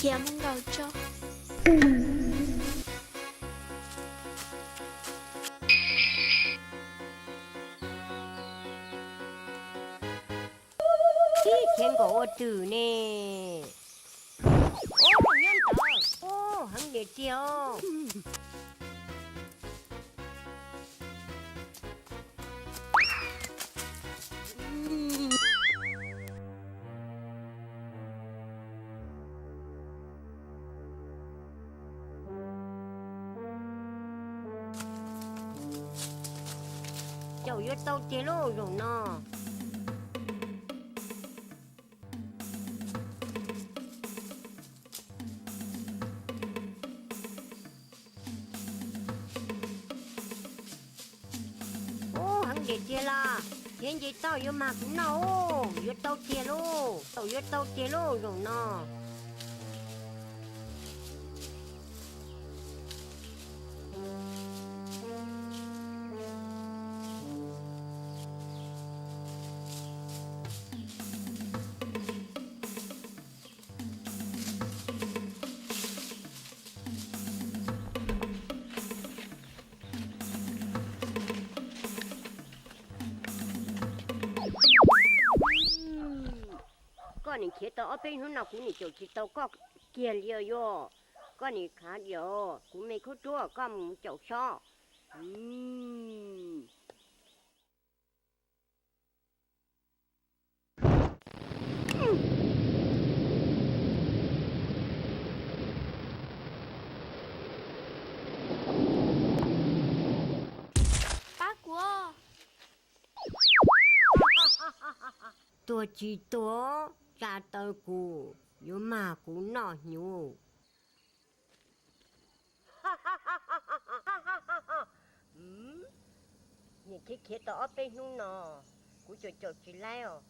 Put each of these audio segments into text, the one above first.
Cia mus nkaus tso. Ib, khiav nkaum ua twm ne. Ub, nyob ntawd. Ub, heev tiag tiag os. Caum yuav tau tiag lauj zaum no. Ub, heev tiag tiag los, khiav nce toj yuav mag kuv noj, yuav tau tiag lauj, caum yuav tau tiag lauj zaum no. Koj nim khiav tau ob peb hnub no kuv nim caum tsis tau koj kiag li os. Koj nim khav diam, kuv me khaub ruab, koj mus caum sob. Pab kuv. Tuag tsis tuag, tsa taw kuv, yuav mag kuv noj hnyuv. Nim khiav khiav tau ob peb hnub no, kuv caum caum tsis laib os.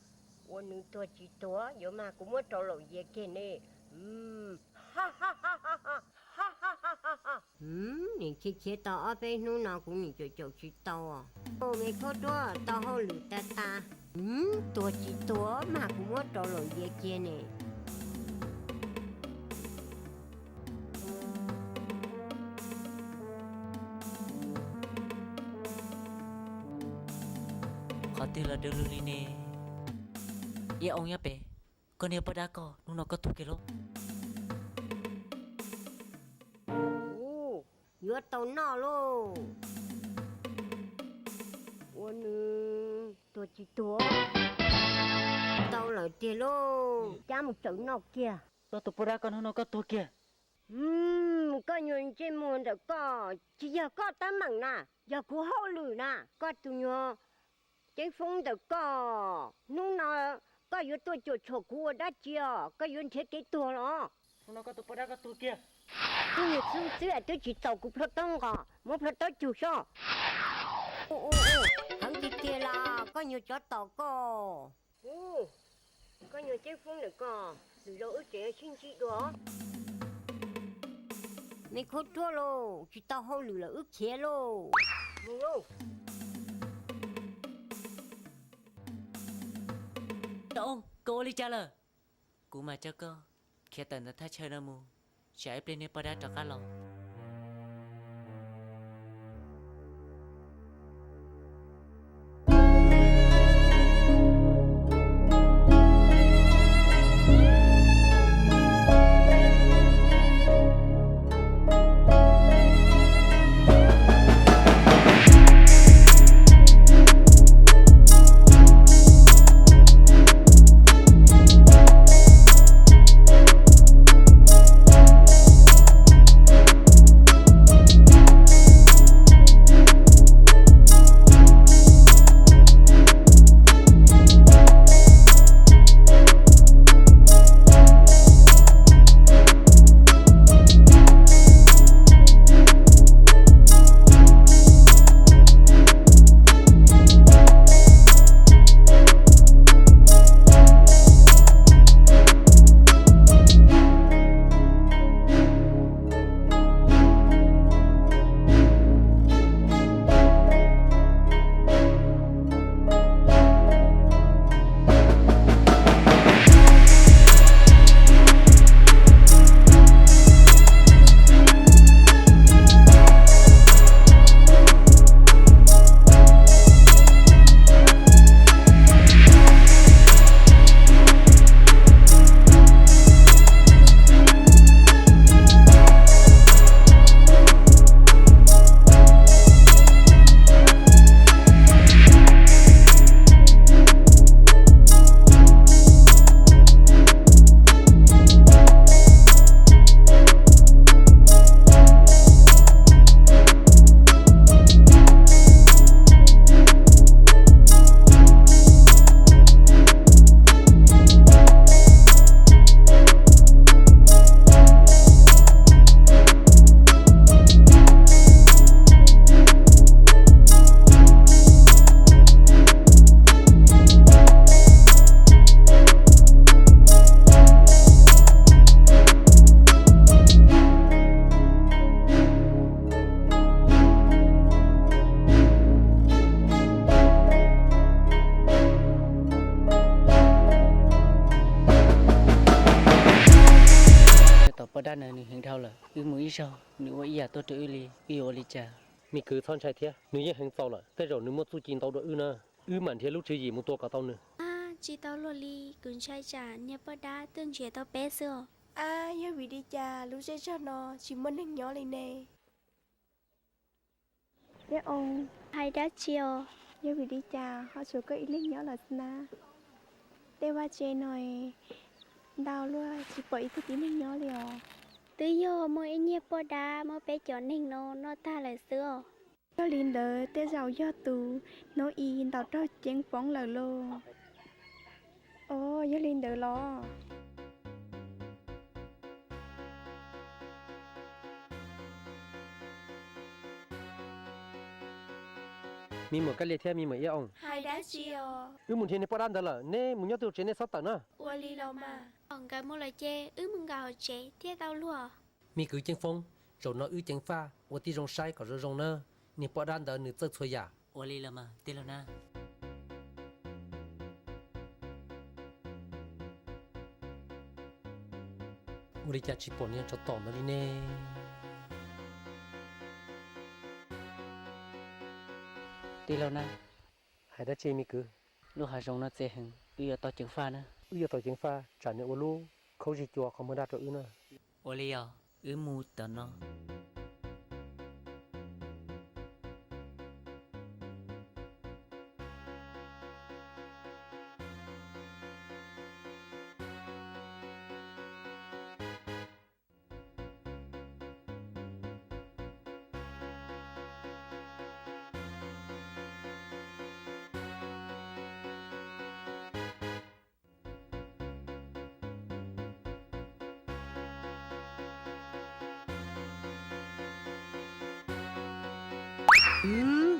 Ua nws tuag tsis tuag, yuav mag kuv muab rau laum yias kiag ne. Nim khiav khiav tau ob peb hnub no kuv nim caum caum tsis tau os. Me khaub ruab tau hauj lwm tas tas. Tuag tsis tuag, mag kuv muab rau laum yias kiag ne. Qhov twg los du lug li ne? Iab Oob nyob pem, koj niag poj dab koj, hnub no koj tuag kiag lauj. Yuav tau noj lauj. Ua nws tuag tsis tuag, tau lawm tiag lauj, cab mus txawm noj kiag. Koj tus poj dab koj, hnub no koj tuag kiag. Koj nyuag ntsej muag ntawm koj, tsis yog koj teeb meem na, yog kuv hauj lwm na. Koj tus nyuag ceeb foob ntawm koj, hnub no koj yuav tuaj cuam tshuam kuv ua dab tsi os? Koj yuav nrhiav kev tuag los? Hnub no koj tus poj dab koj tuag kiag. Twb yog xub xwb twb tsis txaus kuv plho taub nqos, muab plho taub cug sob. Heev tiag tiag los koj nyuag tsov tom koj. Koj nyuag ceeb foob ntawm koj, lwm zaus wb tseem sib ntsib dua. Me khaub ruab lauj, tsis tau hauj lwm lawm wb khiav lauj. Mus lauj. Koj ua li cas lawm? Kuv mam coj koj khiav tawm ntawm thaj chaw no mus, tsam ib pliag niag poj dab rov qab los. dab ntawd nws heev dhau lawm, wb mus ib zaug nws ua ib yam tuaj rau wb li, wb yuav ua li cas? Me kwv txhob ntshai thiab, nws yeej heev txaus lawm, tej zaum nws muaj txuj ci ntau dua wb na. Wb mam nrhiav lub tswv yim mus tua kom tau nws. Ab, tsis tau luag li, kuv ntshai tsam niag poj dab tuaj nrhiav tau peb xwb os. Ab, yog vim li cas lub zej zog no tsis muaj neeg nyob li ne? Iab Oo, hais dab tsi os? Yog vim li cas ho tshuav koj ib leeg nyob lawm na? Tej vaj tse no ntau luaj, tsis pom ib tug tib neeg nyob li os. Twb yog muaj ib niag poj dab muab peb cov neeg no noj tag lawm xwb os. Yog li ntawd tej zaum yog tus hnub i ntaus raug ceev foob lawm lauj. Os, yog li ntawd los? Me muam Kab Lia thiab me muam Iab Oo, hais dab tsi os? Wb mus nrhiav niag poj dab ntawd lawm, neb mus nyob twb tsev, neb txhob tawm na. Ua li los mas. Thaum nkawd mus lawm ces wb mus nkaum hauv tsev thiaj tau luag. Me kwv Ceeb Foob, zaum no wb ceev faj ua tib zoo saib kom zoo zoo na, niag poj dab ntawd nws txawj txhua yam. Ua li los mas tij laug na. Ua li cas tsis pom niag tsov tom ntawd li ne? Tij laug na. Hais dab tsi me kwv? Lub hav zoov no txi heev, wb yuav tau ceev faj na. Wb yuav tau ceev faj tsam nws ua lub khaub zig cua qhov muag dag rau wb na. Ua li os, wb mus tom no.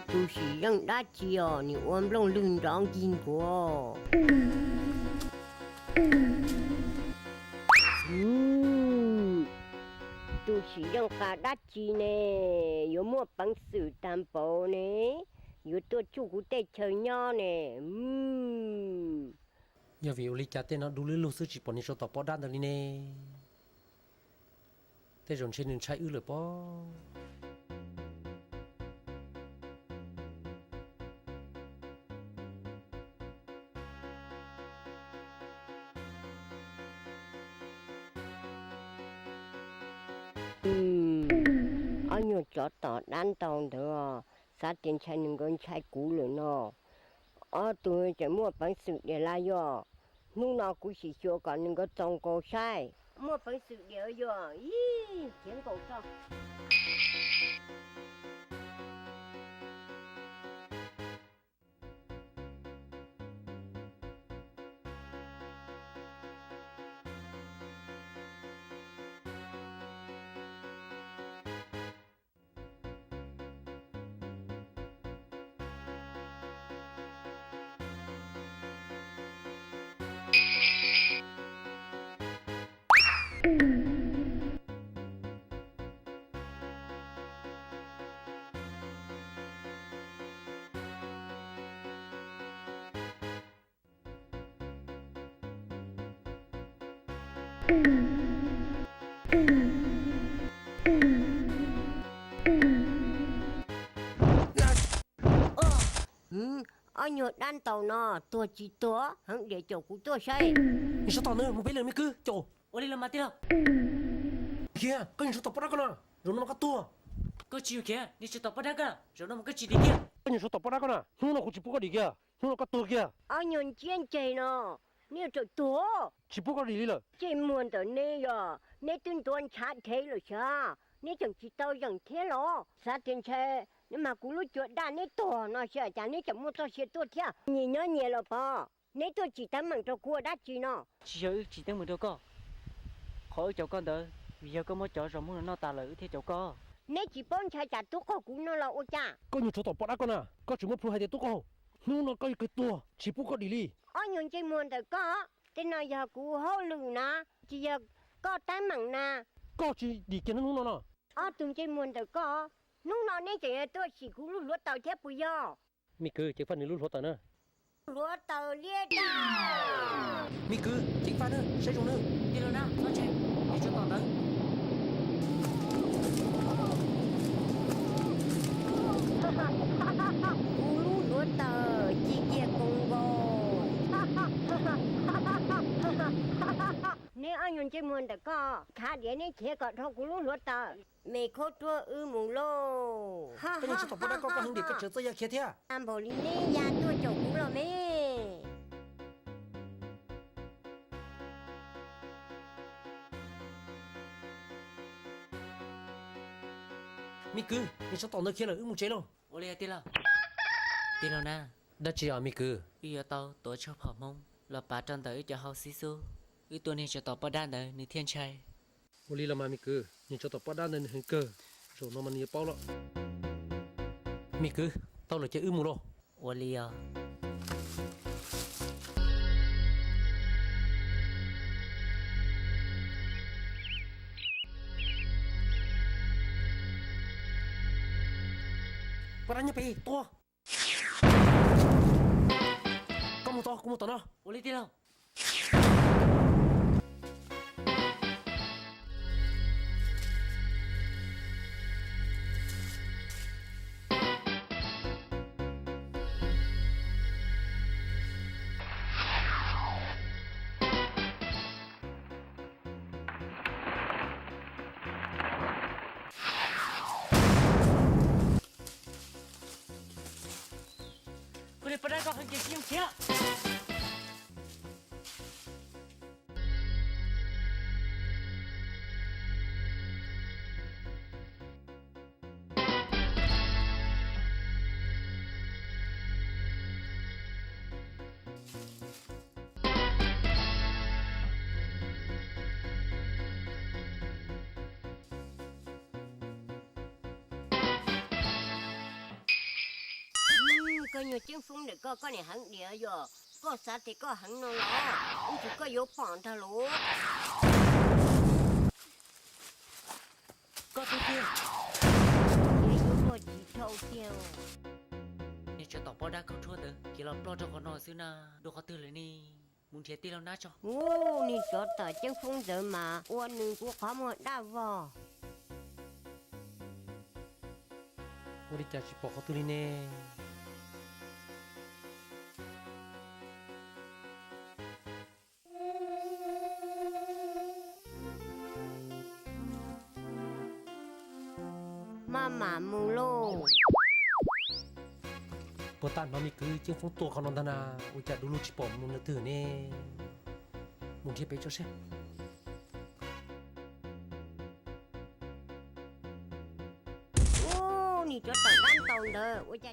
Tus sim zeej dab tsi os, nws ua nplooj lwg nrov nkig nkuav. Tus sim zeej qa dab tsi ne, yuav muaj peev xwm tag npaum ne, yuav tuaj tsuj kuv tej chaw nyob ne. Yog vim ua li cas tej no du lug lug xwb tsis pom niag tsov tom poj dab ntawd li ne? Tej zaum ntshe nws ntshai wb lawm pob. Ob nyuag tsov tom dab ntau ntawd, xav tias ntshai nws nkawd ntshai kuv lawm no. Ob tug tseem muaj peev xwm diam lawm yog, hnub no kuv sim xyuas kom nws nkawd txaus nkaus saib. Muaj peev xwm diam yog, ib, khiav nkaus tso. Ob nyuag dab ntaus no tuag tsis tuag, heev diam caum kuv tuaj saib. Nws sab tom ntawd mus peb leeg me kwv caum. Ua li los mas tij laug. Khiav, koj nyuag tsov tom poj dab koj na, zaum no mas koj tuag. Koj tsis yog khiav, niag tsov tom poj dab koj, zaum no mas koj tsis dim kiag. Koj nyuag tsov tom poj dab koj na, hnub no kuv tsis pub koj dim kiag, hnub no koj tuag kiag. Ob nyuag ntsia ntseg no, neb yuav tsum tuag. Tsis pub koj dim li lawm. Ntsej muag ntawm neb yog neb twb ntuav ntshav dheev lawm xyov, neb tseem tsis tau zeem thiab los? Xav tias ntshai neb mas kuv lub cua daj neb tuag no xyov cas neb tseem muaj txoj sia tuaj thiab. Nyias nyob nyias los pov, neb tuaj tsim teeb meem rau kuv ua dab tsi no? Tsis yog wb tsim teeb meem rau koj, qhov wb caum koj ntawd vim yog koj muab cov zos Hmoob no noj tas lawm wb thiaj caum koj. Neb tsis paub ntshai tsam tub qaug kuv no los ua cas? Koj nyuag tsov tom poj dab koj na, koj tseem muab plhu hais tias tub qaug, hnub no koj yuav kawg tuag, tsis pub koj dim li. Ob nyuag ntsej muag ntawm koj, tej no yog kuv hauj lwm na, tsis yog koj teeb meem na. Koj tsis dim kiag hnub no no. Ob tug ntsej muag ntawm koj, hnub no neb tseem yuav tuaj sim kuv lub hluav taws thiab puas yog? Me kwv, ceev faj nws lub hluav taws na. Hluav taws liab daj. Me kwv, ceev faj na, saib zoo na. Tij laug na, txhob ntshai, niag tsov tom ntawd Kuv lub hluav taws ci kiag koos nkaus. Neb ob nyuag ntsej muag ntawm koj, khav diav neb khiav kom dhau kuv lub hluav taws. Me khaub ruab, wb mus lauj. Koj niag tsov tom poj dab, koj koj heev diam, koj tseem txawj ya khiav thiab. Npaum li neb ya tuaj caum kuv los me. Me kwv, niag tsov tom ntawd khiav lawm, wb mus tsev lauj. Ua li tij laug. Tij laug na. Dab tsi os me kwv? Wb yuav tau tuav tshuaj phom Hmoob los pav rau ntawm wb cov hau xib xub, wb tua niag tsov tom poj dab ntawd nws thiaj ntshai. Ua li los mas me kwv, niag tsov tom poj dab ntawd nws heev kawg, zaum no mas nws yuav paub lawm. Me kwv, tau lawm ces wb mus lauj. Ua li os. Poj dab nyob pem, tua. Koj mus tod, kuv mus tom no. Ua li tij laug. Koj niag poj dab, koj heev ces tsis yooj khiav. Koj nyuag ceeb foob ntawm koj, koj niam heev diam yog? Koj xav tias koj heev no los? Ib tsam koj yuav pom ntag lauj. Koj twb tiag, yuav luag tsis dhau tiag. Niag tsov tom poj dab khaub ruab ntawd khiav los ploj rau qhov no xwb na, dua qhov twg lawm ne? Mus nrhiav tij laug nab tso. Ub, niag tsov tom ceeb foob ntawd mas ua nws kuv qhov muag daj vog. Ua li cas tsis pom qhov twg li ne? Maj mam mus lauj. Puas tau hnov me kwv ceeb foob tuaj qhov no ntag na, ua cas du lug tsis pom mus nws twg ne? Mus nrhiav pem tso seb. Ub, niag tsov tom dab ntaus ntawd ua cas